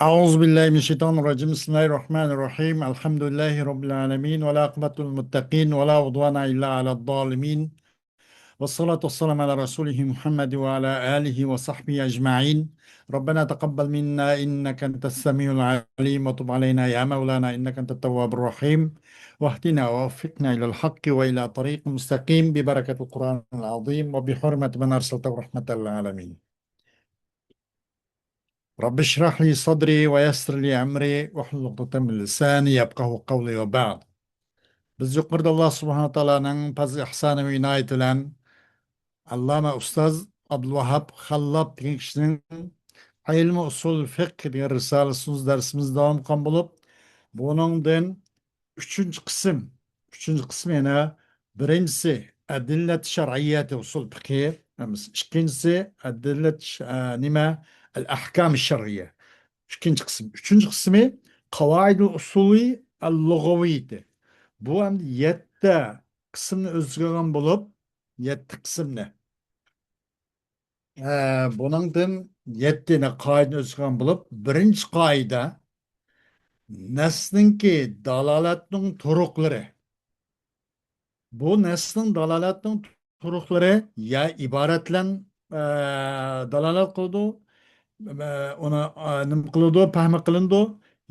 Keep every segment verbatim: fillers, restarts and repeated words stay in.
أعوذ بالله من الشيطان الرجيم. بسم الله الرحمن الرحيم. الحمد لله رب العالمين، والعاقبة للمتقين، ولا عدوان إلا على الظالمين. والصلاة والسلام على رسوله محمد وعلى آله وصحبه أجمعين. ربنا تقبل منا إنك أنت السميع العليم، وتب علينا يا مولانا إنك أنت التواب الرحيم، واهدنا ووفقنا إلى الحق وإلى طريق مستقيم ببركة القرآن العظيم وبحرمة من أرسلته رحمة للعالمين. رب اشرح لي صدري ويسر لي أمري واحلل عقدة من لساني يفقهوا قولي وبعد. بىز يۇقىرىدا ئاللا سۇبھانەھۇ ۋە تائالانىڭ پەزلى ئىھسانى ۋە ئىنايىتى بىلەن ئاللاما ئۇستاز ئابدۇلۋاھاب خاللاپ دېگەن كىشىنىڭ ئىلمى ئۇسۇل فىقھ دېگەن رىسالىسىنى دەرسىمىزنى داۋام قىلغان بولۇپ، بۇنىڭدىن ئۈچىنچى قىسىم، ئۈچىنچى قىسىم يەنە بىرىنچىسى ئەدىللەت شەرئىيەتى ئۇسۇل فىقھى، ئىككىنچىسى ئەدىللەت ش-، ئە، نېمە؟ ئەل ئەھكام شەرئىيە. ئىككىنچى قىسىم. ئۈچىنچى قىسمى قاۋائىدۇل ئۇسۇلى ئەل لۇغەۋىيىتى. بۇ ئەمدى يەتتە قىسىمنى ئۆز ئىچىگە ئالغان بولۇپ، يەتتە قىسىمنى. ئە، بۇنىڭدىن يەتتە قائىدىنى ئۆز ئىچىگە ئالغان بولۇپ، بىرىنچى قائىدە نەسنىڭكى دالالەتنىڭ تۇرۇقلىرى. بۇ نەسنىڭ دالالەتنىڭ تۇرۇقلىرى يا ئىبارەت بىلەن، ئە، دالالەت قىلىدۇ، ئە، ئۇنى، ئە، نېمە قىلىدۇ، پەھمى قىلىنىدۇ،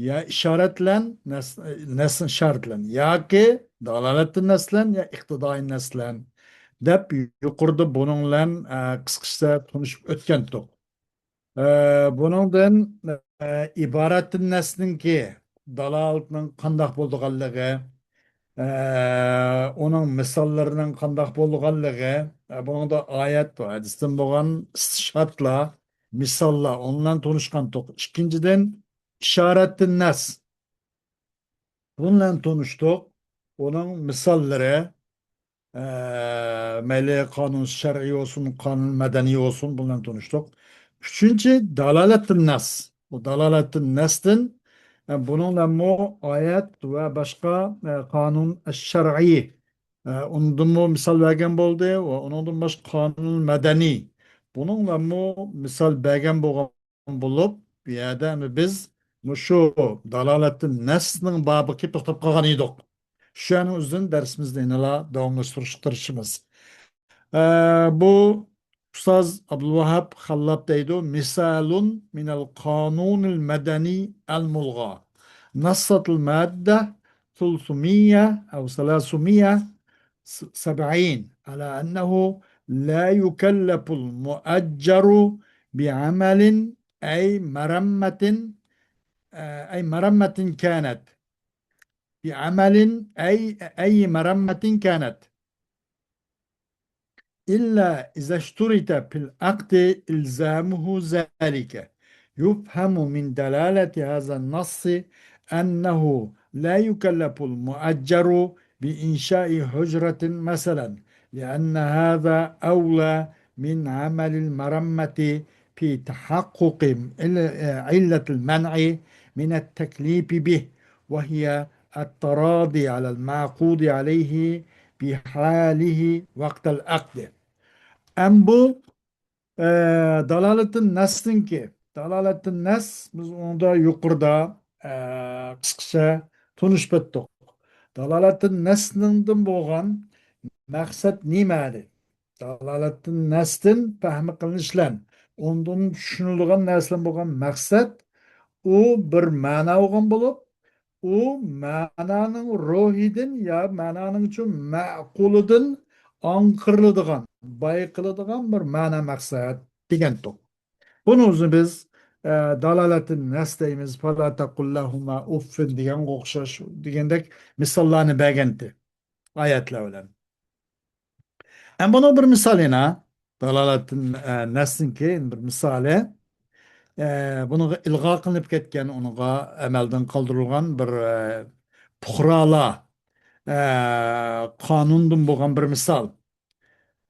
يا ئىشارەت بىلەن، نەس-، نەسنى ئىشارەت بىلەن، ياكى دالالەتتىن نەس بىلەن، يا ئىقتىدائىي نەس بىلەن دەپ يۇقىرىدا بۇنىڭ بىلەن، ئە، قىسقىچە تونۇشۇپ ئۆتكەنتۇق. ئە، بۇنىڭدىن، ئە، ئىبارەتتىن نەسنىڭكى دالالىتىنىڭ قانداق بولىدىغانلىقى، ئە، ئۇنىڭ مىساللىرىنىڭ قانداق بولىدىغانلىقى، ئە، بۇنىڭدا ئايەت ۋە ھەدىستىن بولغان ئىستىشھادلار، مىساللار، ئۇنىڭ بىلەن تونۇشقانتۇق. ئىككىنچىدىن، ئىشارەتتىن نەس. بۇنىڭ بىلەن تونۇشتۇق. ئۇنىڭ مىساللىرى، ئە، مەيلى قانۇن شەرئىي بولسۇن، قانۇن مەدەنىي بولسۇن، بۇنىڭ بىلەن تونۇشتۇق. ئۈچىنچى، دالالەتتىن نەس. بۇ دالالەتتىن نەستىن، ئە، بۇنىڭ بىلەنمۇ ئايەت ۋە باشقا، ئە، قانۇن شەرئىي، ئە، ئۇنىڭدىنمۇ مىسال بەرگەن بولدى ۋە ئۇنىڭدىن باشقا قانۇن مەدەنىي. بۇنىڭ بىلەنمۇ مىسال بەرگەن بولغان بولۇپ، بۇ يەردە ئەمدى بىز مۇشۇ دالالەتتىن نەسنىڭ بابىغا كېلىپ توختاپ قالغان ئىدۇق. شۇنىڭ ئۈزۈن دەرسىمىزنى يەنىلا داۋاملاشتۇرۇشقا تىرىشىمىز. ئە، بۇ ئۇستاز ئابدۇلۋاھاب خاللاپ دەيدۇ، مىسالۇن مىنەل قانۇنىل مەدەنىي ئەل مۇلغا. نەسسەتىل ماددە ثلاثمية أو ثلاثمية سبعين على أنه لا يكلف المؤجر بعمل أي مرمة، أي مرمة كانت، بعمل أي، أي مرمة كانت، إلا إذا اشترط في العقد إلزامه ذلك. يفهم من دلالة هذا النص أنه لا يكلف المؤجر بإنشاء حجرة مثلا، لأن هذا أولى من عمل المرمة في تحقق عل-، علة المنع من التكليف به، وهي التراضي على المعقود عليه بحاله وقت العقد. ئەم بۇ، ئە، دالالەتتىن نەستىنكى، دالالەتتىن نەس، بىز ئۇنىڭدا يۇقىرىدا، ئە، قىسقىچە تونۇشۇپ ئۆتتۇق. دالالەتتىن نەستىن بولغان مەقسەت نېمە دەيدۇ؟ دالالەتتىن نەستىن پەھمى قىلىنىش بىلەن ئۇنىڭدىن چۈشىنىلىدىغان نەرسىلەر بولغان مەقسەت، ئۇ بىر مەنا بولغان بولۇپ، ئۇ مەنانىڭ روھىدىن يا مەنانىڭ شۇ مەقۇلىدىن ئاڭقىرىلىدىغان، بايقىلىدىغان بىر مەنا مەقسەت دېگەنتۇق. بۇنىڭ ئۆزىنى بىز، ئە، دالالەتتىن نەس دەيمىز، فلا تقل لهما أف دېگەنگە ئوخشاش دېگەندەك مىساللارنى بەرگەنتى ئايەتلەر بىلەن. ئەمما بۇنىڭ بىر مىسالى يەنە، دالالەتتىن، ئە، نەستىن كېيىن بىر مىسالى، ئە، بۇنىڭغا ئىلغا قىلىنىپ كەتكەن، ئۇنىڭغا ئەمەلدىن قالدۇرۇلغان بىر، ئە، پۇقرالار، ئە، قانۇندىن بولغان بىر مىسال.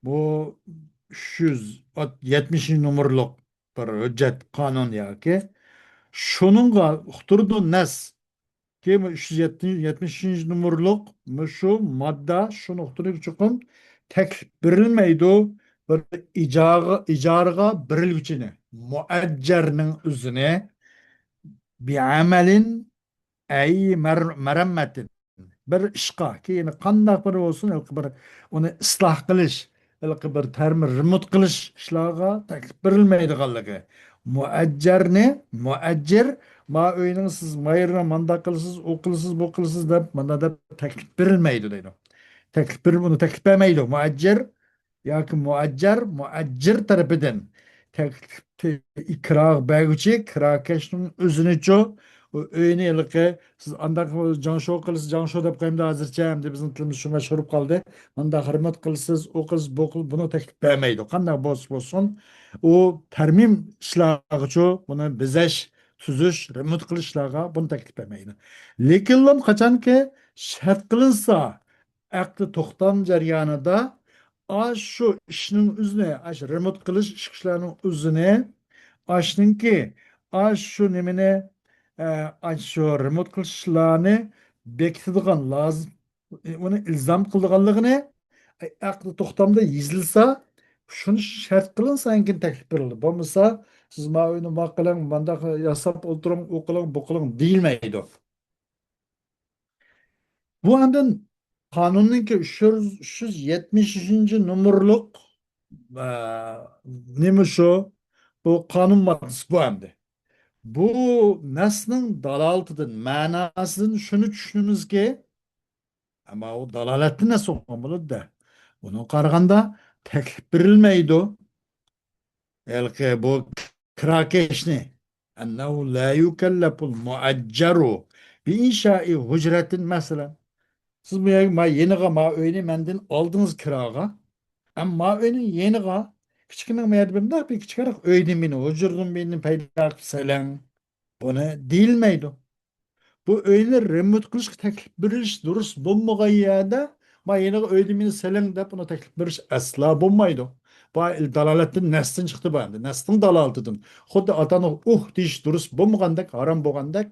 بۇ ئۈچ يۈز يەتمىشىنچى نومۇرلۇق بىر ھۆججەت، قانۇن ياكى. شۇنىڭغا ئۇقتۇرىدۇ نەس. كېيىن بۇ ئۈچ يۈز يەتمىشىنچى نومۇرلۇق مۇشۇ ماددا شۇنى ئۇقتۇرىدۇ، چوقۇم تەكلىپ بېرىلمەيدۇ بىر ئىجارىغا، ئىجارىغا بېرىلگۈچىنى، مۇئەججەرنىڭ ئۆزىنى بىئەمەلىن ئەي مەر-، مەرەممەتىن. بىر ئىشقا، كېيىن قانداق بىر بولسۇن، ھېلىقى بىر ئۇنى ئىسلاھ قىلىش، ھېلىقى بىر تەرمىم رېمونت قىلىش ئىشلارغا تەكلىپ بېرىلمەيدىغانلىقى. مۇئەججەرنى، مۇئەججىر، ما ئۆينىڭ سىز مايىرىنى مانداق قىلىسىز، ئۇ قىلىسىز، بۇ قىلىسىز دەپ، مانا دەپ تەكلىپ بېرىلمەيدۇ دەيدۇ. تەكلىپ بېرىپ، ئۇنى تەكلىپ بەرمەيدۇ. مۇئەججەر ياكى مۇئەججەر، مۇئەججىر تەرىپىدىن تەكلىپ، كىرا بەرگۈچى، كىراكەشنىڭ ئۆزىنىچۇ، ئۇ ئۆينى ھېلىقى، سىز ئانداق جاڭشو قىلىسىز، جاڭشو دەپ قويۇمدا ھازىرچە، ئەمدى بىزنىڭ تىلىمىز شۇ مەشھۇر بولۇپ قالدى. مانداق رېمونت قىلىسىز، ئۇ قىلىسىز، بۇ قىل-، بۇنى تەكلىپ بەرمەيدۇ. قانداق بولسا بولسۇن، ئۇ تەرمىم ئىشلارغىچۇ، بۇنى بېزەش، تۈزۈش، رېمونت قىلىشلارغا بۇنى تەكلىپ بەرمەيدۇ. لېكىنلا قاچانكى شەرت قىلىنسا، ئەقدى توختام جەريانىدا ئاشۇ ئىشنىڭ ئۆزىنى، ئاشۇ رېمونت قىلىش ئىش-، ئىشلارنىڭ ئۆزىنى، ئاشنىڭكى، ئاشۇ نېمىنى، ئە، ئاشۇ رېمونت قىلىشلارنى بېكىتىدىغان لازىم، ئۇنى ئىلزام قىلىدىغانلىقىنى ئەقدى توختامدا يېزىلسا، شۇنى شەرت قىلىنسا، ئاندىن كېيىن تەكلىپ بېرىلىدۇ. بولمىسا، سىز ما ئۆينى ما قىلىڭ، مانداق ياساپ ئولتۇرۇڭ، ئۇ قىلىڭ، بۇ قىلىڭ دېيىلمەيدۇ. بۇ ئاندىن قانۇننىڭكى ئۈچ يۈز، ئۈچ يۈز يەتمىش ئۈچىنچى نومۇرلۇق، ئە، نېمە شۇ؟ بۇ قانۇن ماددىسى بۇ ئەمدى. بۇ نەسنىڭ دالالىتىدىن، مەناسىدىن شۇنى چۈشىنىمىزكى، ئەمما ئۇ دالالەتتىن نەس بولغان بولىدۇ-دە. ئۇنىڭغا قارىغاندا تەكلىپ بېرىلمەيدۇ. ھېلىقى بۇ كىراكەشنى، أنه لا يكلف المؤجر بإنشاء حجرة، مەسىلەن، سىز بۇ يەرگە ما يېنىغا ما ئۆينى مەندىن ئالدىڭىز كىراغا، ئەمما ما ئۆينىڭ يېنىغا كىچىككىنە ما يەردە بىر مۇنداق بىر كىچىكرەك ئۆيدىن مېنى ھۇجرىدىن مېنى پەيدا قىلىپ سېلىڭ. بۇنى دېيىلمەيدۇ. بۇ ئۆينى رېمونت قىلىشقا تەكلىپ بېرىش دۇرۇس بولمىغان يەردە، ما يېنىغا ئۆيدىن مېنى سېلىڭ دەپ ئۇنى تەكلىپ بېرىش ئەسلا بولمايدۇ. بۇ دالالەتتىن نەستىن چىقتى بۇ ئەمدى. نەستىڭ دالالىتىدىن. خۇددى ئاتا-ئانىغا ئۇھ دېيىش دۇرۇس بولمىغاندەك، ھارام بولغاندەك،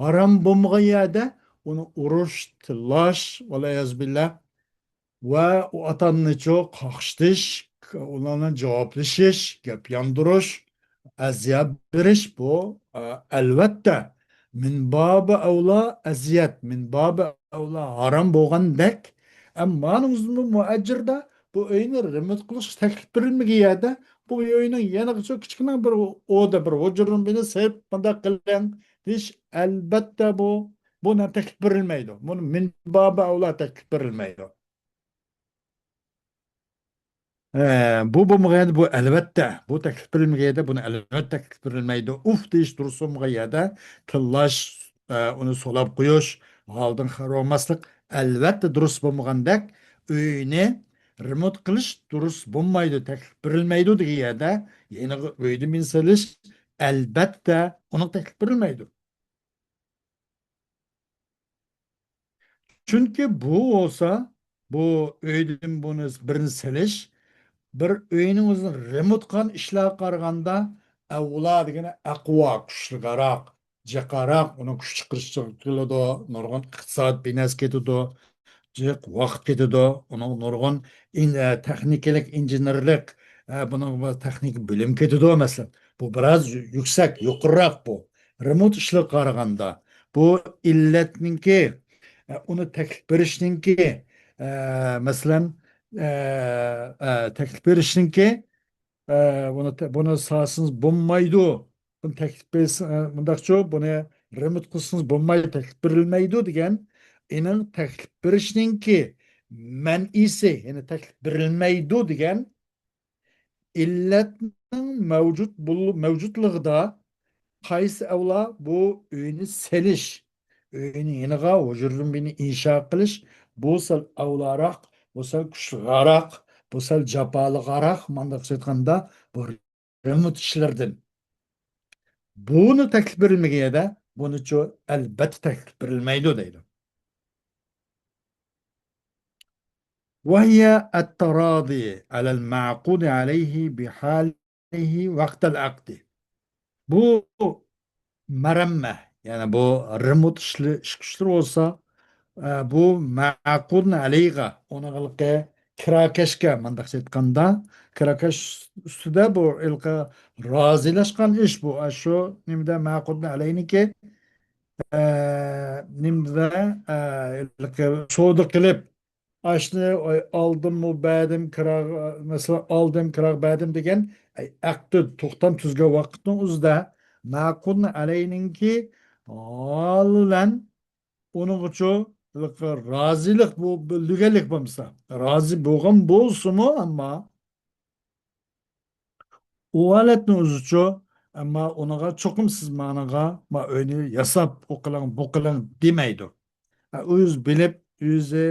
ھارام بولمىغان يەردە ئۇنى ئۇرۇش، تىللاش، ۋەلئىيازۇ بىللا، ۋە ئۇ ئاتا-ئانىنىچۇ قاقشىتىش، ئۇلارنى جاۋابلىشىش، گەپ ياندۇرۇش، ئەزىيەت بېرىش، بۇ، ئە، ئەلۋەتتە، مىن بابى ئەۋلا ئەزىيەت، مىن بابى ئەۋلا ھارام بولغاندەك، ئەمما مۇئەججىردە بۇ ئۆينى رېمونت قىلىشقا تەكلىپ بېرىلمىگەن يەردە، بۇ ئۆينىڭ يېنىغىچۇ كىچىككىنە بىر ئودا، بىر ھۇجرىنى بىنى سېلىپ، مۇنداق قىلىڭ دېيىش، ئەلۋەتتە، بۇ، بۇ نەرسە تەكلىپ بېرىلمەيدۇ. بۇنى مىن بابى ئەۋلا تەكلىپ بېرىلمەيدۇ. ئە، بۇ بولمىغان يەردە بۇ ئەلۋەتتە، بۇ تەكلىپ بېرىلمىگەن يەردە بۇنى ئەلۋەتتە تەكلىپ بېرىلمەيدۇ. ئۇھ دېيىش دۇرۇس بولمىغان يەردە تىللاش، ئە، ئۇنى سولاپ قويۇش، ھالدىن خەۋەر ئالماسلىق ئەلۋەتتە دۇرۇس بولمىغاندەك، ئۆينى رېمونت قىلىش دۇرۇس بولمايدۇ، تەكلىپ بېرىلمەيدۇ دېگەن يەردە يەنە ئۆيدە مېنى سېلىش ئەلۋەتتە ئۇنىڭ تەكلىپ بېرىلمەيدۇ. چۈنكى بۇ بولسا، بۇ ئۆيدىن بۇنى بىرنى سېلىش، بىر ئۆينىڭ ئۆزىنى رېمونت قىلغان ئىشلارغا قارىغاندا ئەۋلا دېگەنى ئەقۋا، كۈچلۈكرەك، جىقراق، ئۇنىڭ كۈچ چىقىرىشى قىلىدۇ، نۇرغۇن ئىقتىساد بىناسى كېتىدۇ، جىق ۋاقىت كېتىدۇ، ئۇنىڭ نۇرغۇن ئىن-، ئە، تېخنىكىلىق، ئىنژېنېرلىق، ئە، بۇنىڭ بىر تېخنىكا بىلىم كېتىدۇ، مەسىلەن. بۇ بىراز يۈ-، يۈكسەك، يۇقىرىراق بۇ. رېمونت ئىشلىرىغا قارىغاندا، بۇ ئىللەتنىڭكى، ئە، ئۇنى تەكلىپ بېرىشنىڭكى، ئە، مەسىلەن، ئە، ئە، تەكلىپ بېرىشنىڭكى، ئە، بۇنى تە-، بۇنى سالسىڭىز بولمايدۇ. بۇنى تەكلىپ بېرىش، ئە، مۇنداقچۇ، بۇنى رېمونت قىلسىڭىز بولمايدۇ، تەكلىپ بېرىلمەيدۇ دېگەن، ئېنىڭ تەكلىپ بېرىشنىڭكى مەنئىسى، يەنى تەكلىپ بېرىلمەيدۇ دېگەن ئىللەتنىڭ مەۋجۇت بول-، مەۋجۇتلۇقىدا قايسى ئەۋلا بۇ ئۆينى سېلىش، ئۆينى يېنىغا ھۇجرىدىن بىنى ئىنشا قىلىش، بۇ سەل ئەۋلاراق، بۇ سەل كۈچلۈكرەك، بۇ سەل جاپالىقراق، مانداق ئېيتقاندا، بۇ رېمونت ئىشلىرىدىن. بۇنى تەكلىپ بېرىلمىگەن يەردە بۇنىچۇ ئەلۋەتتە تەكلىپ بېرىلمەيدۇ دەيدۇ. وهي التراضي على المعقود عليه بحاله وقت العقد. بۇ مەرەممە، يەنى بۇ رېمونت ئىشلى-، ئىش كۈچلىرى بولسا، ئە، بۇ مەقۇدنى ئەلەيھىغا، ئۇنىڭ ھېلىقى كىراكەشكە، مۇنداقچە ئېيتقاندا، كىراكەش ئۈستىدە بۇ ھېلىقى رازىلاشقان ئىش بۇ. ئاشۇ نېمىدە مەقۇدنى ئەلەينىكى، ئە، نېمىدە، ئە، ھېلىقى سودا قىلىپ، ئاشنى ئالدىممۇ بەردىم، كىراغ، مەسىلەن، ئالدىم، كىراغ بەردىم دېگەن، ئەي، ئەقدى توختام تۈزگەن ۋاقىتنىڭ ئۆزىدە مەقۇدنى ئەلەينىڭكى ھالىلەن ئۇنىڭغىچۇ رازىلىق بۇ بىلدۈرگەنلىك بولمىسا، رازى بولغان بولسىمۇ، ئەمما ئۇ ھالەتنىڭ ئۆزىچۇ، ئەمما ئۇنىڭغا چوقۇم سىز مانىغا ما ئۆينى ياساپ، ئۇ قىلىڭ، بۇ قىلىڭ دېمەيدۇ. ئۆزى بىلىپ، ئۆزى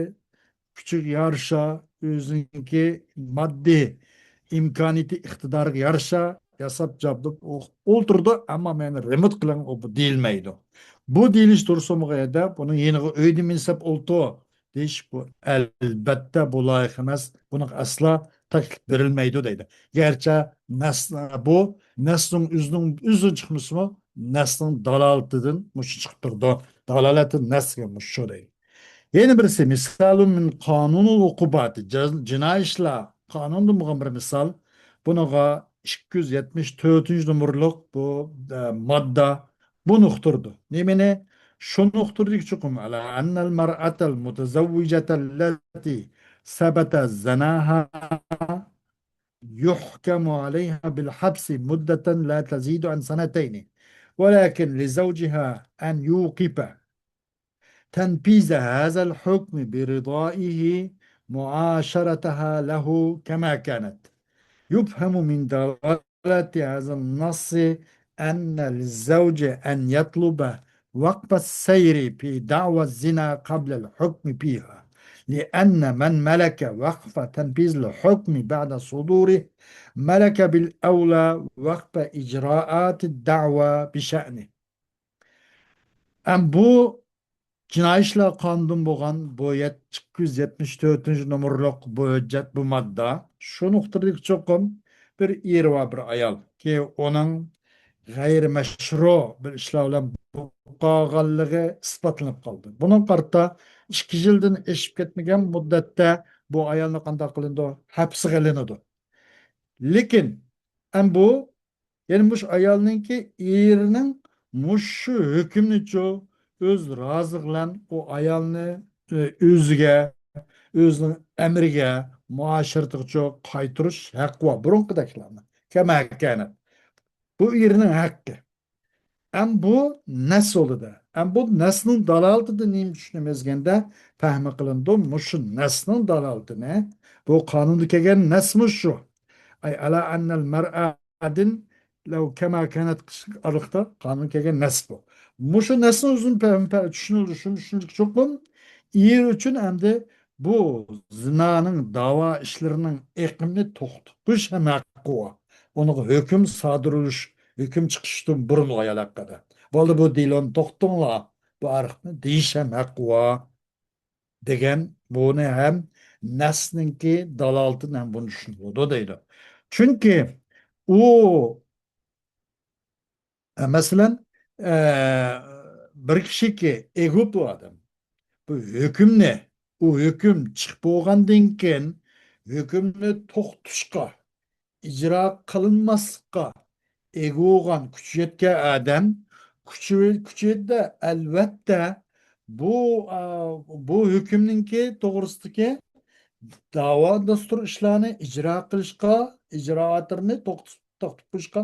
كۈچىگە يارىشا، ئۆزىنىڭكى ماددىي ئىمكانىيىتى، ئىقتىدارىغا يارىشا ياساپ جابدۇپ ئولتۇرىدۇ، ئەمما مېنى رېمونت قىلىڭ، ئۇ بۇ دېيىلمەيدۇ. بۇ دېيىلىش تۇرسىمۇ يەردە، بۇنىڭ يېنىغا ئۆيدە مىنسەپ ئولتۇر دېيىش، بۇ ئەلبەتتە بۇ لايىق ئەمەس، بۇنىڭغا ئەسلا تەكلىپ بېرىلمەيدۇ دەيدۇ. گەرچە نەس، بۇ نەسنىڭ ئۆزىنىڭ، ئۆزىدىن چىقمىسىمۇ، نەسنىڭ دالالىتىدىن مۇشۇ چىقىپ تۇرىدۇ. دالالەتى نەس دېگەن مۇشۇ دەيدۇ. يەنە بىرسى، مىسالۇ مىن قانۇنۇل ئوقۇباتى، جىنايى ئىشلار قانۇنىدىن بولغان بىر مىسال. بۇنىڭغا ئىككى يۈز يەتمىش تۆتىنچى نومۇرلۇق بۇ، ئە، ماددا بۇنى ئۇقتۇرىدۇ. نېمىنى؟ شۇنى ئۇقتۇردى چوقۇم، على أن المرأة المتزوجة التي ثبت زناها يحكم عليها بالحبس مدة لا تزيد عن سنتين، ولكن لزوجها أن يوقف تنفيذ هذا الحكم برضائه معاشرتها له كما كانت. يفهم من دلالة هذا النص أن للزوج أن يطلب وقف السير في دعوى الزنا قبل الحكم فيها، لأن من ملك وقف تنفيذ الحكم بعد صدوره ملك بالأولى وقف إجراءات الدعوى بشأنه. ئەم بۇ جىنايى ئىشلار قانۇنىدىن بولغان بۇ يەت-، ئىككى يۈز يەتمىش تۆتىنچى نومۇرلۇق بۇ ھۆججەت، بۇ ماددا شۇ نۇقتىدىكى چوقۇم بىر ئېرى بار بىر ئايال، كى ئۇنىڭ غەيرىي مەشرۇ بىر ئىشلار بىلەن بولۇپ قالغانلىقى ئىسپاتلىنىپ قالدى. بۇنىڭغا قارىتا ئىككى يىلدىن ئېشىپ كەتمىگەن مۇددەتتە بۇ ئايالنى قانداق قىلىنىدۇ؟ ھەپسىگە ئېلىنىدۇ. لېكىن ئەم بۇ يەنى مۇشۇ ئايالنىڭكى ئېرىنىڭ مۇشۇ ھۆكۈمنىچۇ ئۆز رازى بىلەن ئۇ ئايالنى، ئۆ-، ئۆزىگە، ئۆزىنىڭ ئەمرىگە، مۇئاشىرىتىغىچۇ قايتۇرۇش ھەققى بار. بۇرۇنقىدەكلەرنى. كەما كانەت. بۇ ئېرىنىڭ ھەققى. ئەم بۇ نەس يولىدا. ئەم بۇ نەسنىڭ دالالىتىدە نېمە چۈشىنىمىز دېگەندە، پەھمى قىلىنىدۇ. مۇشۇ نەسنىڭ دالالىتىنى، بۇ قانۇندا كەلگەن نەس مۇشۇ. ئەي، ئەلا ئەننەل مەرئەدىن لەۋ كەما كانەت ئارىلىقتا قانۇن كەلگەن نەس بۇ. مۇشۇ نەسنىڭ ئۆزىنى پە-، پە-، چۈشىنىدۇ، شۇ چۈشىنىشكە چوقۇم ئېرى ئۈچۈن ئەمدى بۇ زىنانىڭ داۋا ئىشلىرىنىڭ ئېقىمىنى توختىتىش ھەم ھەققى بار. ئۇنىڭغا ھۆكۈم سادىر بولۇش، ھۆكۈم چىقىشتىن بۇرۇن ئايال ھەققىدە. بولدى، بۇ دېلونى توختىتىڭلار، بۇ ئارىقنى دېيىش ھەم ھەققى بار. دېگەن بۇنى ھەم نەسنىڭكى دالالىتىدىن ھەم بۇنى چۈشىنىدۇ دەيدۇ. چۈنكى ئۇ، ئە، مەسىلەن، ئە، بىر كىشىكى ئېگۇ بۇ ئادەم. بۇ ھۆكۈمنى، ئۇ ھۆكۈم چىقىپ بولغاندىن كېيىن ھۆكۈمنى توختىتىشقا، ئىجرا قىلىنماسلىققا ئىگە بولغان كۈچ يەتكەن ئادەم، كۈچ، كۈچ يەتتى، ئەلۋەتتە، بۇ، ئا، بۇ ھۆكۈمنىڭكى توغرىسىدىكى داۋا دەستۇر ئىشلارنى ئىجرا قىلىشقا، ئىجرائاتلىرىنى توختىتىپ، توختىتىپ قويۇشقا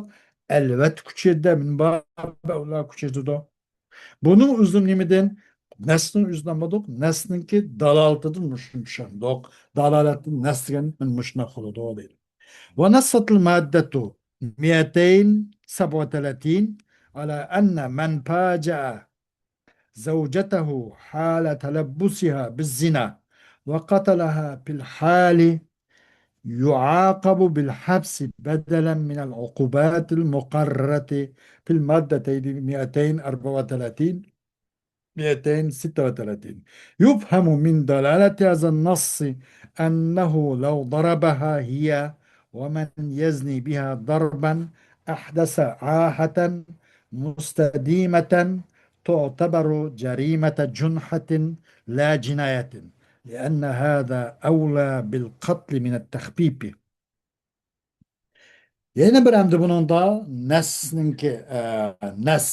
ئەلۋەتتە كۈچ يەتتى، مىنباب ئەۋلا كۈچ يېتىدۇ. بۇنىڭ ئۆزى نېمىدىن؟ نەسنىڭ ئۆزىدىن ئالمىدۇق، نەسنىڭكى دالالىتىدىن مۇشۇنى چۈشەندۇق. دالالەتتىن نەس دېگەن مۇشۇنداق بولىدۇ دەيدۇ. ونصت المادة مائتين سبعة وثلاثين على أن من فاجأ زوجته حال تلبسها بالزنا وقتلها في الحال يعاقب بالحبس بدلا من العقوبات المقررة في المادتين مائتين أربعة وثلاثين، مائتين ستة وثلاثين. يفهم من دلالة هذا النص أنه لو ضربها هي ومن يزني بها ضربا أحدث عاهة مستديمة تعتبر جريمة جنحة لا جناية، لأن هذا أولى بالقتل من التخفيف. يەنە بىر ئەمدى بۇنىڭدا نەسنىڭكى، ئە، نەس.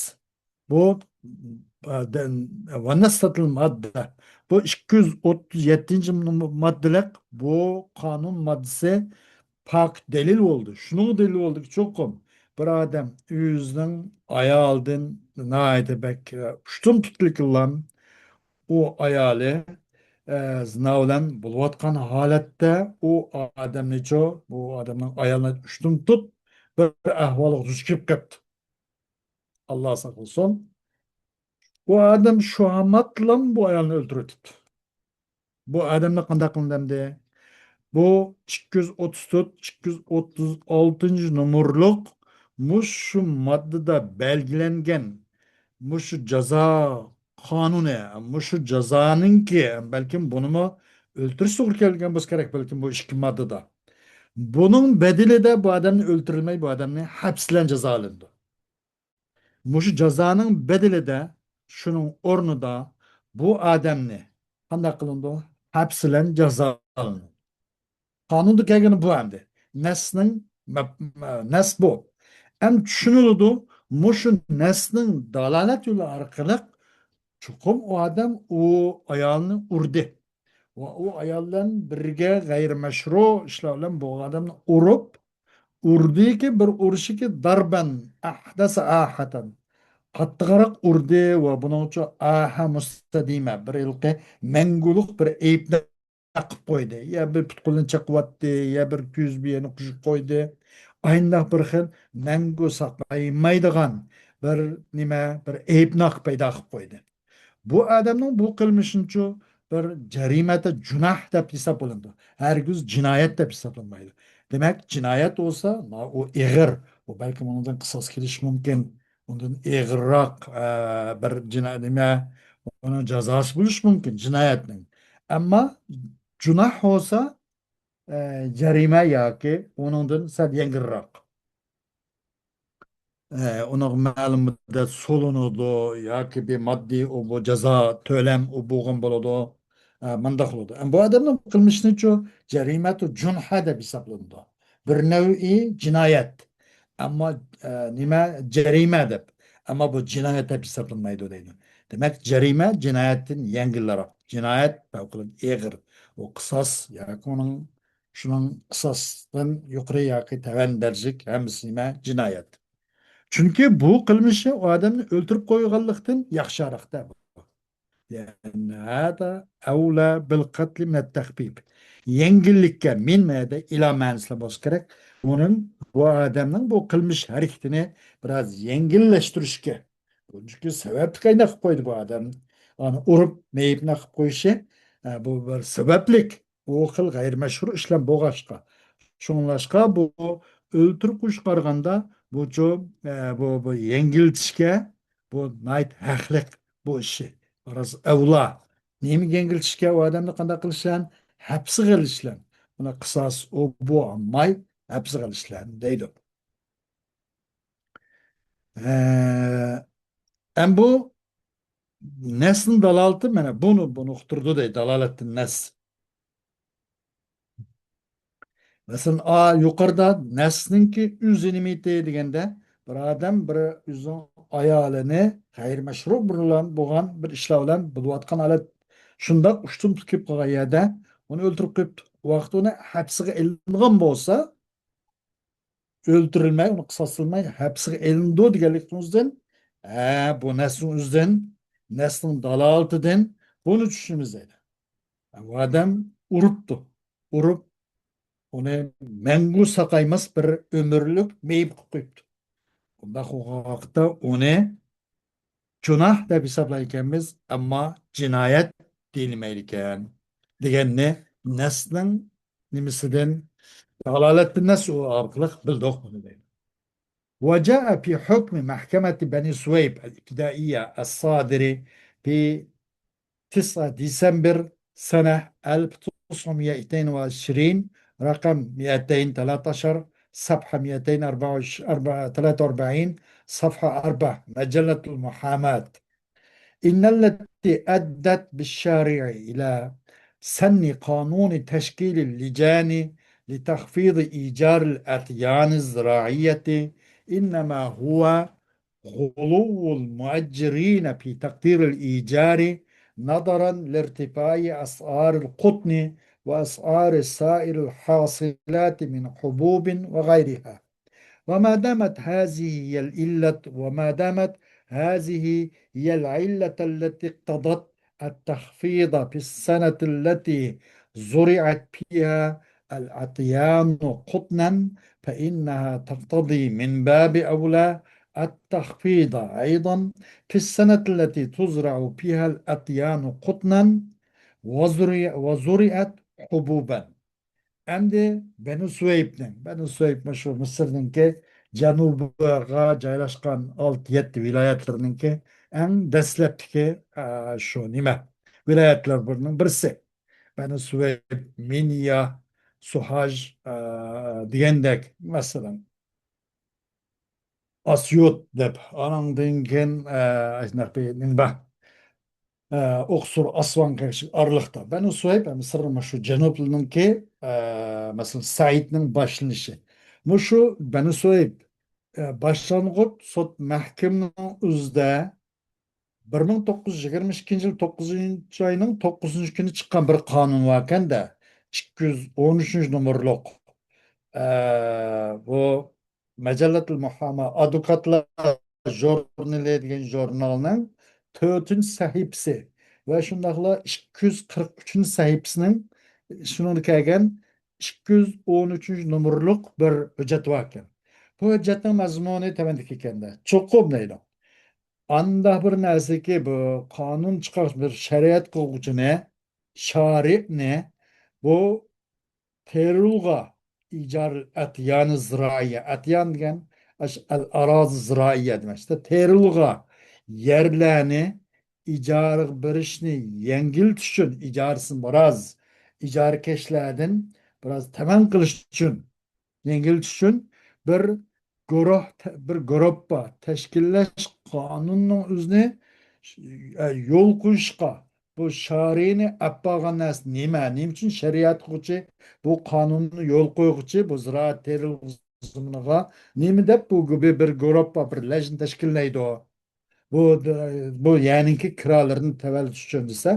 بۇ، ئە، دە-، ۋە نەسسەتىل ماددە. بۇ ئىككى يۈز ئوتتۇز يەتتىنچى ماددىلىق بۇ قانۇن ماددىسى پاك دەلىل بولدى. شۇنىڭغا دەلىل بولدىكى، چوقۇم بىر ئادەم ئۆزىنىڭ ئايالىدىن ناھايىتى بەك، ئە، ئۇشتۇمتۇتلۇق قىلغان ئۇ ئايالى، ئە، زىنا بىلەن بولۇۋاتقان ھالەتتە ئۇ ئادەمنىچۇ، بۇ ئادەمنىڭ ئايالىنى ئۇشتۇمتۇت بىر ئەھۋالغا دۇچ كېلىپ قاپتۇ. ئاللا ساقلىسۇن. ئۇ ئادەم شۇ ھاماتلام بۇ ئايالنى ئۆلتۈرۈۋېتىپتۇ. بۇ ئادەمنى قانداق قىلىندى ئەمدى؟ بۇ ئىككى يۈز ئوتتۇز تۆت، ئىككى يۈز ئوتتۇز ئالتىنچى نومۇرلۇق مۇشۇ ماددىدا بەلگىلەنگەن مۇشۇ جازا قانۇنى، مۇشۇ جازانىڭكى، بەلكىم بۇنىمۇ ئۆلتۈرۈش توغرا كەلگەن بولسا كېرەك، بەلكىم بۇ ئىككى ماددىدا. بۇنىڭ بەدىلىدە بۇ ئادەمنى ئۆلتۈرۈلمەي، بۇ ئادەمنى ھەپس بىلەن جازالىنىدۇ. مۇشۇ جازانىڭ بەدىلىدە شۇنىڭ ئورنىدا بۇ ئادەمنى قانداق قىلىنىدۇ؟ ھەپس بىلەن جازالىنىدۇ. قانۇندا كەلگىنى بۇ ئەمدى. نەسنىڭ مەپ-، مە-، نەس بۇ. ئەم چۈشىنىلىدۇ، مۇشۇ نەسنىڭ دالالەت يولى ئارقىلىق چوقۇم ئۇ ئادەم ئۇ ئايالنى ئۇردى. ۋە ئۇ ئايال بىلەن بىرگە غەيرىي مەشرۇ ئىشلار بىلەن بۇ ئادەمنى ئۇرۇپ، ئۇردىكى بىر ئۇرۇشىكى داربەن ئەھدەسە ئاھەتەن. قاتتىقراق ئۇردى ۋە بۇنىڭ ئۈچۈن ئاھە مۇستەدىمە، بىر ھېلىقى مەڭگۈلۈك بىر ئەيىبنى قىلىپ قويدى. يا بىر پۇت-قولىنى چېقىۋەتتى، يا بىر كۆز بىيىنى قوشۇپ قويدى. ئاينداق بىر خىل مەڭگۈ ساقايمايدىغان بىر نېمە، بىر ئەيىبنى پەيدا قىلىپ قويدى. بۇ ئادەمنىڭ بۇ قىلمىشىنىچۇ بىر جەرىمەتە جۇناھ دەپ ھېسابلىنىدۇ. ھەرگىز جىنايەت دەپ ھېسابلانمايدۇ. دېمەك، جىنايەت بولسا، ما-، ئۇ ئېغىر، ئۇ بەلكىم ئۇنىڭدىن قىساس كېلىشى مۇمكىن. ئۇندىن ئېغىرراق، ئە، بىر جىنا-، نېمە، ئۇنىڭ جازاسى بولۇشى مۇمكىن جىنايەتنىڭ. ئەمما جۇناھ بولسا، ئە، جەرىمە ياكى ئۇنىڭدىن سەل يەڭگىلرەك. ئە، ئۇنىڭ مەلۇم مۇددەت سولىنىدۇ ياكى بىر ماددىي ئۇ بۇ جازا تۆلەم ئۇ بولغان بولىدۇ. ئە، مۇنداق بولىدۇ. ئەم، بۇ ئادەمنىڭ قىلمىشىنىچۇ جەرىمەتۇ جۇنھە دەپ ھېسابلىنىدۇ. بىر نەۋئى جىنايەت. ئەمما، ئە، نېمە، جەرىمە دەپ. ئەمما بۇ جىنايەت دەپ ھېسابلانمايدۇ دەيدۇ. دېمەك، جەرىمە جىنايەتتىن يەڭگىلرەك. جىنايەت پەۋقۇلئاددە ئېغىر. ئۇ قىساس ياكى ئۇنىڭ شۇنىڭ قىساستىن يۇقىرى ياكى تۆۋەن دەرىجىلىك ھەممىسى نېمە؟ جىنايەت. چۈنكى بۇ قىلمىشى ئۇ ئادەمنى ئۆلتۈرۈپ قويغانلىقتىن ياخشىراق دەپ. لأن هذا أولى بالقتل من التخفيف. يەڭگىللىككە، من مەدە ئىلا مەنىسىدە بولسا كېرەك. ئۇنىڭ، بۇ ئادەمنىڭ بۇ قىلمىش ھەرىكىتىنى بىراز يەڭگىللەشتۈرۈشكە. چۈنكى سەۋەبلىك ئايناق قىلىپ قويدى بۇ ئادەم. ئۇنى ئۇرۇپ، مېيىپنى قىلىپ قويۇشى، ئە، بۇ بىر سەۋەبلىك. ئۇ خىل غەيرىي مەشرۇ ئىشلار بولغاچقا. شۇڭلاشقا بۇ ئۆلتۈرۈپ قويۇشقا قارىغاندا بۇچۇ، ئە، بۇ، بۇ يەڭگىلتىشكە بۇ ناھايىتى ھەقلىق بۇ ئىشى. راست ئەۋلا. نېمە يەڭگىلتىشكە ئۇ ئادەمنى قانداق قىلىشلان؟ ھەپسىگە ئېلىشلان. بۇنى قىساس ئۇ بۇ ئالماي ھەپسىگە ئېلىشلان دەيدۇ. ئە، ئەم بۇ نەسنىڭ دالالىتى مانا بۇنى، بۇنى ئۇقتۇرىدۇ دەيدۇ، دالالەتتىن نەس. مەسىلەن، ئا، يۇقىرىدا نەسنىڭكى ئۆزى نېمىتى دېگەندە، بىر ئادەم بىر ئۆزىنىڭ ئايالىنى غەيرىي مەشرۇ بىر بىلەن بولغان بىر ئىشلار بىلەن بولۇۋاتقان ھالەت، شۇنداق ئۇشتۇمتۇت كېلىپ قالغان يەردە ئۇنى ئۆلتۈرۈپ قويۇپتۇ. ئۇ ۋاقىتتا ئۇنى ھەپسىگە ئېلىنغان بولسا، ئۆلتۈرۈلمەي، ئۇنى قىساسلىماي، ھەپسىگە ئېلىنىدۇ دېگەنلىكىڭىزدىن، ھە، بۇ نەسنىڭ ئۆزىدىن، نەسنىڭ دالالىتىدىن بۇنى چۈشىنىمىز دەيدۇ. ئۇ ئادەم ئۇرۇپتۇ. ئۇرۇپ، ئۇنى مەڭگۈ ساقايماس بىر ئۆمۈرلۈك مېيىپ قىلىپ قويۇپتۇ. بۇنداق بولغان ۋاقىتتا ئۇنى جۇناھ دەپ ھېسابلايدىكەنمىز، ئەمما جىنايەت دېيىلمەيدىكەن دېگەننى نەسنىڭ نېمىسىدىن، دالالەتتىن نەس ئارقىلىق بىلدۇق بۇنى دەيدۇ. وجاء في حكم محكمة بني سويب الابتدائية الصادر في تسعة ديسمبر سنة ألف وتسعمية واثنين وعشرين، رقم مائتين وثلاثة عشر، صفحة مائتين وأربعة وعشرين، أربعة، ثلاثة وأربعين، صفحة أربعة، مجلة المحاماة. إن التي أدت بالشارع إلى سن قانون تشكيل اللجان لتخفيض إيجار الأطيان الزراعية إنما هو غلو المؤجرين في تقدير الإيجار نظرا لارتفاع أسعار القطن وأسعار سائر الحاصلات من حبوب وغيرها. وما دامت هذه هي العلة، وما دامت هذه هي العلة التي اقتضت التخفيض في السنة التي زرعت فيها الأطيان قطنا، فإنها تقتضي من باب أولى التخفيض أيضا في السنة التي تزرع فيها الأطيان قطنا وزرع-، وزرعت حبوبا. ئەمدى بەنۇ سۇھەيبنىڭ، بەنۇ سۇھەيب مۇشۇ مىسىرنىڭكى جەنۇبىغا جايلاشقان ئالتە، يەتتە ۋىلايەتلىرىنىڭكى ئەڭ دەسلەپتىكى، ئە، شۇ نېمە، ۋىلايەتلەر بىرىنىڭ بىرسى. بەنۇ سۇھەيب، مىنيا، سۇھاج، ئە، دېگەندەك، مەسىلەن، ئاسيوت دەپ، ئانىڭدىن كېيىن، ئە، شۇنداق بىر نېمە بار. ئە، ئوقسۇر، ئاسۋان قېرىشى ئارىلىقتا. بەنۇ سۇھەيب، ئە، مىسىرنىڭ مۇشۇ جەنۇبلىرىنىڭكى، ئە، مەسىلەن، سەئىدنىڭ باشلىنىشى. مۇشۇ بەنۇ سۇھەيب، ئە، باشلانغۇچ سوت مەھكىمىنىڭ ئۆزىدە بىر مىڭ توققۇز يۈز يىگىرمە ئىككىنچى يىل توققۇزىنچى ئاينىڭ توققۇزىنچى كۈنى چىققان بىر قانۇن باركەن-دە، ئىككى يۈز ئون ئۈچىنچى نومۇرلۇق، ئە، بۇ مەجەللەتۇل مۇھاما، ئادۋوكاتلار ژۇرنىلى دېگەن ژۇرنالنىڭ تۆتىنچى سەھىپىسى ۋە شۇنداقلا ئىككى يۈز قىرىق ئۈچىنچى سەھىپىسىنىڭ شۇنىڭدا كەلگەن ئىككى يۈز ئون ئۈچىنچى نومۇرلۇق بىر ھۆججەت باركەن. بۇ ھۆججەتنىڭ مەزمۇنى تۆۋەندىكى ئىكەن-دە. چوقۇم دەيدۇ. ئانداق بىر نەرسىكى، بۇ قانۇن چىقارغۇچى بىر شەرىئەت قىلغۇچىنى، شارىئنى بۇ تېرىلغا ئىجارە ئەتيانى زىرائىيە، ئەتيان دېگەن ئاش-، ئەل ئارازى زىرائىيە دېمەكچىدە. تېرىلغا يەرلەرنى ئىجارىگە بېرىشنى يەڭگىلتىش ئۈچۈن، ئىجارىسىنى بىراز، ئىجارىكەشلەردىن بىراز تەمەن قىلىش ئۈچۈن، يەڭگىلتىش ئۈچۈن بىر گۇرۇھ، بىر گۇرۇپپا تەشكىللەش قانۇننىڭ ئۆزىنى، ئە، يول قويۇشقا، بۇ شارىئنى ئەپ بارغان نەرسە نېمە؟ نېمە ئۈچۈن شەرىئەت قىلغۇچى، بۇ قانۇننى يول قويغۇچى، بۇ زىرائەت تېرىلغۇسىغا نېمە دەپ بۇ بىر، بىر گۇرۇپپا، بىر لەجنە تەشكىللەيدۇ؟ بۇ، بۇ يەرنىڭكى كىرالىرىنى تۆۋەنلىتىش ئۈچۈن دېسە،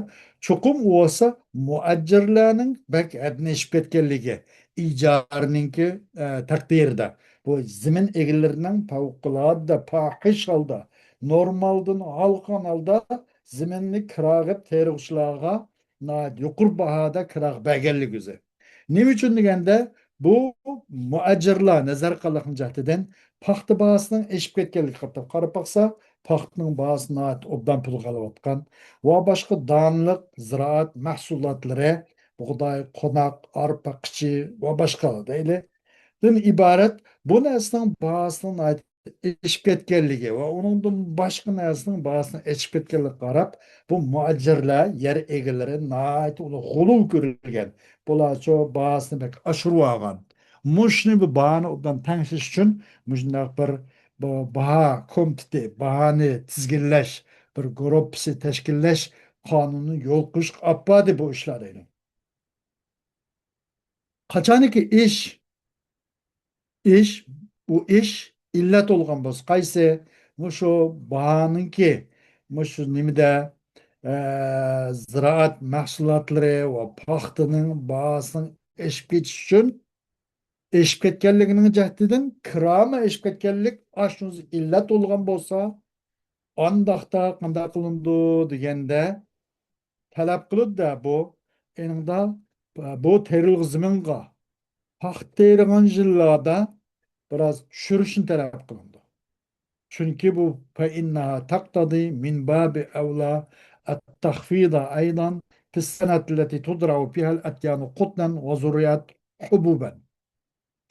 چوقۇم ئۇ بولسا مۇئەجىرلەرنىڭ بەك ھەددىنى ئېشىپ كەتكەنلىكى، ئىجارىنىڭكى، ئە، تەقدىرىدە. بۇ زېمىن ئىگىلىرىنىڭ پەۋقۇلئاددە پاھىش ھالدا، نورمالدىن ھالقىغان ھالدا زېمىننى كىراغا تېرىغۇچىلارغا ناھايىتى يۇقىرى باھادا كىراغا بەرگەنلىكى ئۆزى. نېمە ئۈچۈن دېگەندە، بۇ مۇئەجىرلار نەزەر قىلغان جەھەتتىن پاختا باھاسىنىڭ ئېشىپ كەتكەنلىكىگە قاراپ، قاراپ باقسا، پاختىنىڭ باھاسى ناھايىتى ئوبدان پۇلغا ئېلىۋاتقان ۋە باشقا دانلىق زىرائەت مەھسۇلاتلىرى، بۇغداي، قوناق، ئارپا، قىچى ۋە باشقا دەيلى، دىن ئىبارەت بۇ نەرسىنىڭ باھاسىنىڭ ناھايىتى ئېشىپ كەتكەنلىكى ۋە ئۇنىڭدىن باشقا نەرسىنىڭ باھاسىنىڭ ئېشىپ كەتكەنلىكىگە قاراپ، بۇ مۇئەجىرلەر، يەر ئىگىلىرى ناھايىتى ئۇنى غۇلۇ كۆرگەن. بۇلارچۇ باھاسىنى بەك ئاشۇرۇۋالغان. مۇشۇنى بۇ باھانى ئوبدان تەڭشەش ئۈچۈن مۇشۇنداق بىر، بۇ باھا كومىتېتى، باھانى تىزگىنلەش بىر گۇرۇپپىسى تەشكىللەش قانۇنىنى يول قويۇشقا ئاپپاردى بۇ ئىشلار دەيدۇ. قاچانكى ئىش، ئىش، ئۇ ئىش ئىللەت بولغان بولسا، قايسى؟ مۇشۇ باھانىڭكى، مۇشۇ نېمىدە، ئە، زىرائەت مەھسۇلاتلىرى ۋە پاختىنىڭ باھاسىنىڭ ئېشىپ كېتىش ئۈچۈن، ئېشىپ كەتكەنلىكىنىڭ جەھىتىدىن كىرامى ئېشىپ كەتكەنلىك ئاشۇنىڭ ئىللەت بولغان بولسا، ئانداقتا قانداق قىلىنىدۇ دېگەندە، تەلەپ قىلىدۇ-دە بۇ، ئېنىڭدا بۇ تېرىلغۇ زېمىنغا پاختا تېرىغان يىللاردا بىراز چۈشۈرۈشنى تەلەپ قىلىنىدۇ. چۈنكى بۇ فإنها تقتضي من باب أولى التخفيض أيضا في السنة التي تزرع فيها الأطيان قطنا وزرعت حبوبا.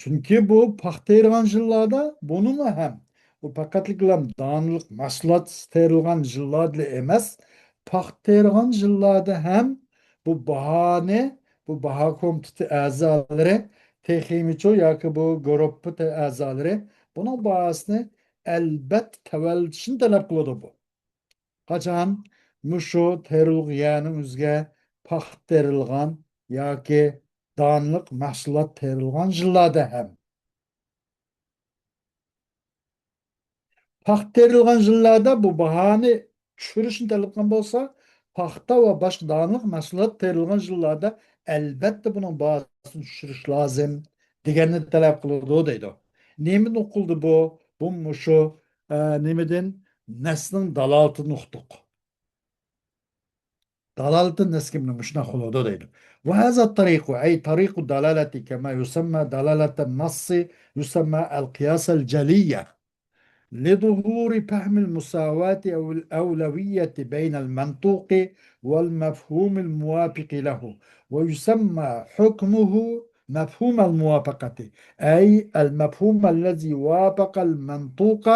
چۈنكى بۇ پاختا تېرىغان يىللاردا بۇنىڭغا ھەم، بۇ پەقەتلىكلا دانلىق مەھسۇلات تېرىلغان يىللاردىلا ئەمەس، پاختا تېرىغان يىللاردا ھەم بۇ باھانى، بۇ باھا كومىتېتى ئەزالىرى تېخىمۇچۇ ياكى بۇ گۇرۇپپا تە-، ئەزالىرى بۇنىڭ باھاسىنى ئەلبەتتە تۆۋەنلىتىشنى تەلەپ قىلىدۇ بۇ. قاچان مۇشۇ تېرىلغۇ يەرنىڭ ئۆزىگە پاختا تېرىلغان ياكى دانلىق مەھسۇلات تېرىلغان يىللاردا ھەم. پاختا تېرىلغان يىللاردا بۇ باھانى چۈشۈرۈشنى تەلەپ قىلغان بولسا، پاختا ۋە باشقا دانلىق مەھسۇلات تېرىلغان يىللاردا ئەلۋەتتە بۇنىڭ باھاسىنى چۈشۈرۈش لازىم دېگەننى تەلەپ قىلىدۇ دەيدۇ. نېمىدىن ئۇقۇلدى بۇ؟ بۇ مۇشۇ، ئە، نېمىدىن؟ نەسنىڭ دالالىتىدىن ئۇقتۇق. دالالىتى نەسكىمنى مۇشۇنداق قىلىدۇ دەيدۇ. وهذا الطريق، أي طريق الدلالة كما يسمى دلالة النص، يسمى القياس الجلية. لظهور فهم المساواة أو الأولوية بين المنطوق والمفهوم الموافق له، ويسمى حكمه مفهوم الموافقة، أي المفهوم الذي وافق المنطوق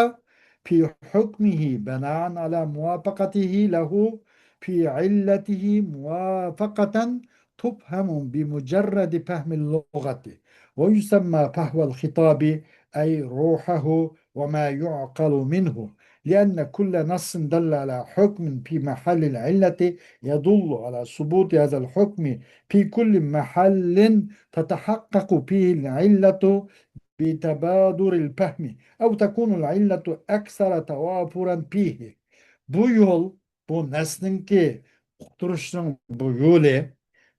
في حكمه بناء على موافقته له في علته موافقة تفهم بمجرد فهم اللغة، ويسمى فحوى الخطاب، أي روحه وما يعقل منه، لأن كل نص دل على حكم في محل العلة يدل على ثبوت هذا الحكم في كل محل تتحقق فيه العلة بتبادر الفهم، أو تكون العلة أكثر توافرا فيه. بۇ يول، بۇ نەسنىڭكى ئۇقتۇرۇشنىڭ بۇ يولى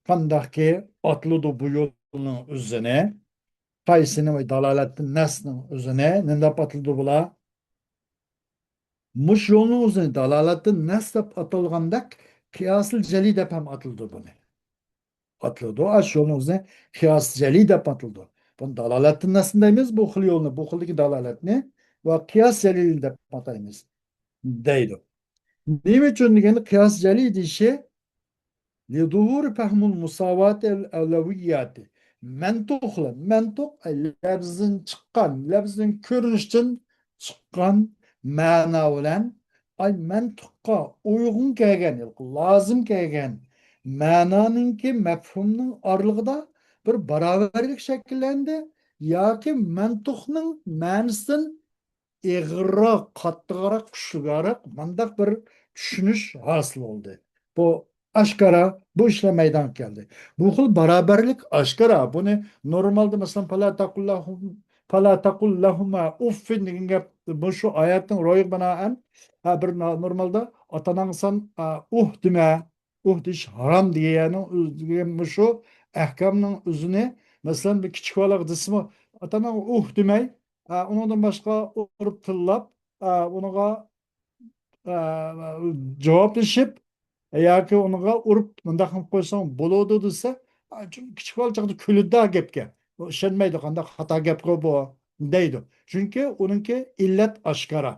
قانداقكى ئاتىلىدۇ بۇ يولنىڭ ئۆزىنى؟ قايسىنى؟ دالالەتتىن نەسنىڭ ئۆزىنى نېمە دەپ ئاتىلىدۇ بۇلار؟ مۇشۇ يولنىڭ ئۆزىنى دالالەتتىن نەس دەپ ئاتالغاندەك قىياسىل جەلى دەپ ھەم ئاتىلىدۇ بۇنى. ئاتىلىدۇ. ئاشۇ يولنىڭ ئۆزىنى قىياس جەلى دەپ ئاتىلىدۇ. بۇنى دالالەتتىن نەسنى دەيمىز، بۇ خىل يولنى، بۇ خىلدىكى دالالەتنى ۋە قىياس جەلىلى دەپ ئاتايمىز، دەيدۇ. نېمە ئۈچۈن دېگەندە، قىياس جەلى دېيىشى، لظهور فهم المساواة الأولوية. مەنتۇقلار، مەنتۇق، ئەي، لەپزىدىن چىققان، لەپزىدىن، كۆرۈنۈشتىن چىققان مەنا بىلەن، ئاي، مەنتۇققا ئۇيغۇن كەلگەن، لازىم كەلگەن مەنانىڭكى مەپھۇمنىڭ ئارىلىقىدا بىر باراۋەرلىك شەكىللەندى ياكى مەنتۇقنىڭ مەنىسىدىن ئېغىرراق، قاتتىقراق، كۈچلۈكرەك مۇنداق بىر چۈشىنىش ھاسىل بولدى. بۇ ئاشكارا، بۇ ئىشلار مەيدانغا كەلدى. بۇ خىل باراۋەرلىك ئاشكارا. بۇنى نورمالدا، مەسىلەن، «فلا تقل لهم، فلا تقل لهما أف» دېگەن گەپ، بۇ شۇ ئايەتنىڭ روھىغا بىنائەن، ھە، بىر نو-، نورمالدا ئاتا-ئاناڭغا سەن، ئا، «ئۇھ» دېمە، «ئۇھ» دېيىش ھارام دېگەننىڭ ئۆز-، دېگەن مۇشۇ ئەھكامنىڭ ئۆزىنى، مەسىلەن، بىر كىچىك بالىغا دېسىمۇ، ئاتا-ئاناڭغا «ئۇھ» دېمەي، ئا، ئۇنىڭدىن باشقا ئۇرۇپ تىللاپ، ئا، ئۇنىڭغا، ئا، جاۋابلىشىپ ياكى ئۇنىڭغا ئۇرۇپ مۇنداق قىلىپ قويساڭ بولىدۇ دېسە، ئا، چۈنكى كىچىك بالا چاغدا كۈلىدۇ گەپكە. ئۇ ئىشەنمەيدۇ، «قانداق خاتا گەپقۇ بۇ؟» دەيدۇ. چۈنكى ئۇنىڭكى ئىللەت ئاشكارا.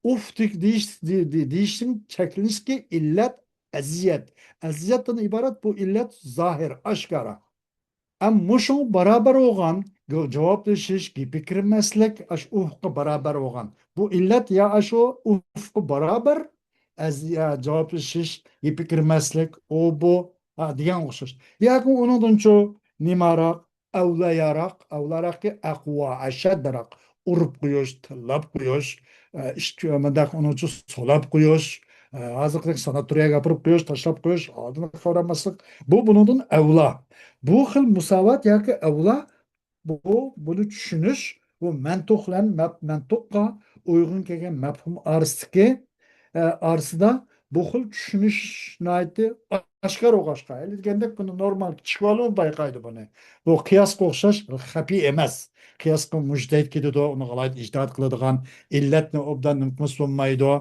«ئۇف» دېيىش، دېيىشتىن چەكلىنىشتىكى ئىللەت ئەزىيەت. ئەزىيەتتىن ئىبارەت بۇ ئىللەت زاھىر، ئاشكارا. ئەم مۇشۇڭ بارابەر بولغان، جاۋابلىشىش، گېپى كىرمەسلىك، ئاشۇ ئۇفقا بارابەر بولغان. بۇ ئىللەت يا ئاشۇ ئۇفقا بارابەر، ئەز-، يا جاۋابلىشىش، گېپى كىرمەسلىك، ئۇ بۇ، ھە، دېگەنگە ئوخشاش. ياكى ئۇنىڭدىنچۇ نېماراق، ئەۋلاياراق، ئەۋلاراقكى ئەقۋا، ئەشەددىراق، ئۇرۇپ قويۇش، تىللاپ قويۇش، ئە، ئىش، مۇنداق ئۇنىڭچۇ سولاپ قويۇش، ئە، ھازىرقىدەك ساناتورىيەگە ئاپىرىپ قويۇش، تاشلاپ قويۇش، ئالدىنى قاۋرالماسلىق. بۇ بۇنىڭدىن ئەۋلا. بۇ خىل مۇساۋات ياكى ئەۋلا، بۇ، بۇنى چۈشىنىش، بۇ مەنتۇق بىلەن مەپ-، مەنتۇققا ئۇيغۇن كەلگەن مەپھۇم ئارىسىدىكى، ئە، ئارىسىدا بۇ خىل چۈشىنىش ناھايىتى ئاشكارا بولغاچقا، ھېلى دېگەندەك بۇنى نورمال كىچىك بالىمۇ بايقايدۇ بۇنى. بۇ قىياسقا ئوخشاش خەپىي ئەمەس. قىياسقا مۇجتەھىد كېتىدۇ، ئۇنىڭغا ئالاھىدە ئىجتىھات قىلىدىغان، ئىللەتنى ئوبدان نېمە قىلمىسا بولمايدۇ.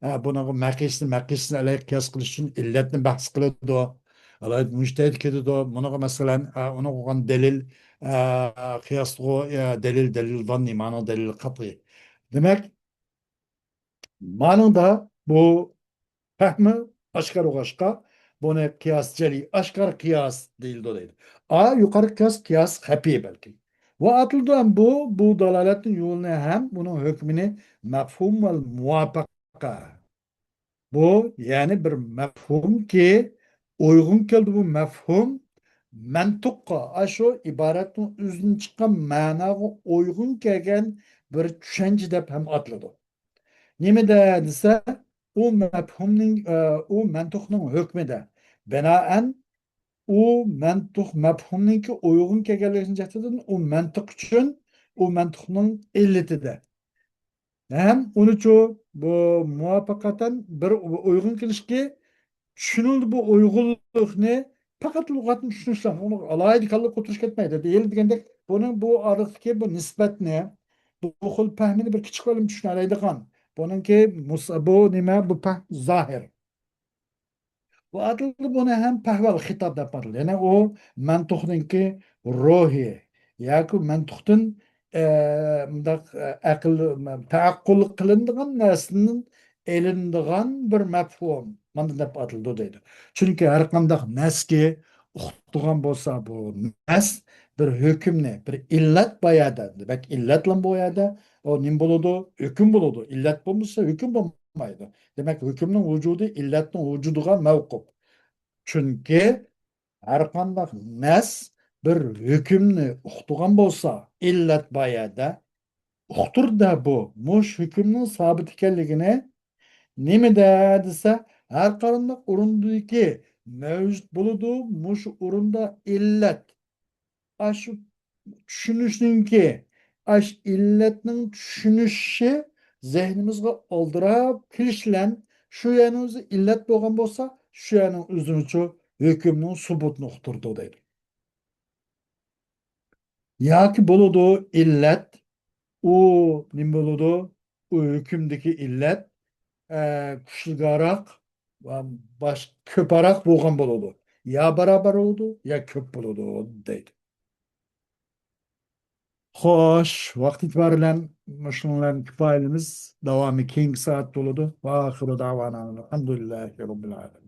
ئە، بۇنىڭغا مەقىسنى، مەقىسنى ئەلەي قىياس قىلىش ئۈچۈن ئىللەتنى بەھس قىلىدۇ. ئالاھىدە مۇجتەھىد كېتىدۇ. بۇنىڭغا مەسىلەن، ئە، ئۇنىڭغا قويغان دەلىل، ئە، قىياستىغۇ، ئە، دەلىل، دەلىل ۋاننى، مانىڭ دەلىلى قەتئىي. دېمەك، مانىڭدا بۇ پەھمى ئاشكارا بولغاچقا، بۇنى قىياس جەلىي، ئاشكارا قىياس دېيىلىدۇ دەيدۇ. ئا، يۇقىرى قىياس، قىياس خەپىي بەلكى. ۋە ئاتىلىدۇ ھەم بۇ، بۇ دالالەتنىڭ يولىنى ھەم ئۇنىڭ ھۆكمىنى مەفھۇم ۋە مۇۋاپىقە. بۇ، يەنى بىر مەفھۇمكى، ئۇيغۇن كەلدى بۇ مەفھۇم، مەنتۇققا، ئاشۇ ئىبارەتنىڭ ئۆزىدىن چىققان مەناغا ئۇيغۇن كەلگەن بىر چۈشەنچە دەپ ھەم ئاتىلىدۇ. نېمىدە دېسە، ئۇ مەپھۇمنىڭ، ئە، ئۇ مەنتۇقنىڭ ھۆكمىدە، بىنائەن ئۇ مەنتۇق مەپھۇمنىڭكى ئۇيغۇن كەلگەنلىكىنىڭ جەھىتىدىن ئۇ مەنتۇق ئۈچۈن ئۇ مەنتۇقنىڭ ئىللىتىدە. ھەم ئۇنىچۇ بۇ مۇۋاپىقەتەن بىر ئۇيغۇن كېلىشكى چۈشىنىلدى بۇ ئۇيغۇنلۇقنى پەقەت لۇغەتنى چۈشىنىش بىلەن، ئۇنى ئالاھىدە كاللا قوتۇرۇش كەتمەيدۇ. ھېلى دېگەندەك، بۇنىڭ بۇ ئارىلىقتىكى بۇ نىسبەتنى، بۇ خىل پەھمىنى بىر كىچىك بالىمۇ چۈشىنەلەيدىغان. بۇنىڭكى مۇس-، بۇ نېمە؟ بۇ پەھ-، زاھىر. بۇ ئاتىلىدۇ بۇنى ھەم پەھۋەل خىتاب دەپ ئاتىلىدۇ. يەنى ئۇ مەنتۇقنىڭكى روھى ياكى مەنتۇقتىن، ئە، مۇنداق، ئە، ئەقىل، تەئەققۇل قىلىنىدىغان نەرسىدىن ئېلىنىدىغان بىر مەپھۇم. مانداق دەپ ئاتىلىدۇ دەيدۇ. چۈنكى ھەر قانداق نەسكى ئۇقتۇرغان بولسا، بۇ نەس بىر ھۆكۈمنى، بىر ئىللەت بار يەردە، دېمەك، ئىللەتلا بۇ يەردە ئۇ نېمە بولىدۇ؟ ھۆكۈم بولىدۇ. ئىللەت بولمىسا، ھۆكۈم بولمايدۇ. دېمەك، ھۆكۈمنىڭ ۋۇجۇدى ئىللەتنىڭ ۋۇجۇدىغا مەۋقۇپ. چۈنكى ھەر قانداق نەس بىر ھۆكۈمنى ئۇقتۇرغان بولسا، ئىللەت بار يەردە، ئۇقتۇردا بۇ، مۇش ھۆكۈمنىڭ سابىت ئىكەنلىكىنى نېمىدە دېسە، ھەر قانداق ئورۇندىكى مەۋجۇت بولىدۇ، مۇشۇ ئورۇندا ئىللەت. ئاشۇ چۈشىنىشنىڭكى، ئاش ئىللەتنىڭ چۈشىنىشى زېھنىمىزغا ئالدىراپ كېلىش بىلەن، شۇ يەرنىڭ ئۆزى ئىللەت بولغان بولسا، شۇ يەرنىڭ ئۆزىنىچۇ ھۆكۈمنىڭ سۇبۇتىنى ئۇقتۇرىدۇ دەيدۇ. ياكى بولىدۇ ئىللەت، ئۇ نېمە بولىدۇ؟ ئۇ ھۆكۈمدىكى ئىللەت، ئە، كۈچلۈكراق ۋە باش-، كۆپرەك بولغان بولىدۇ. يا باراۋەر بولىدۇ، يا كۆپ بولىدۇ دەيدۇ. خوش، ۋاقىت ئېتىبارى بىلەن مۇشۇنىڭ بىلەن كۇپايىلىمىز. داۋامى كېيىنكى سائەت بولىدۇ. ۋە ئاخىرۇ دەۋانا ئەلھەمدۇلىللاھى رەببىل ئالەمىن.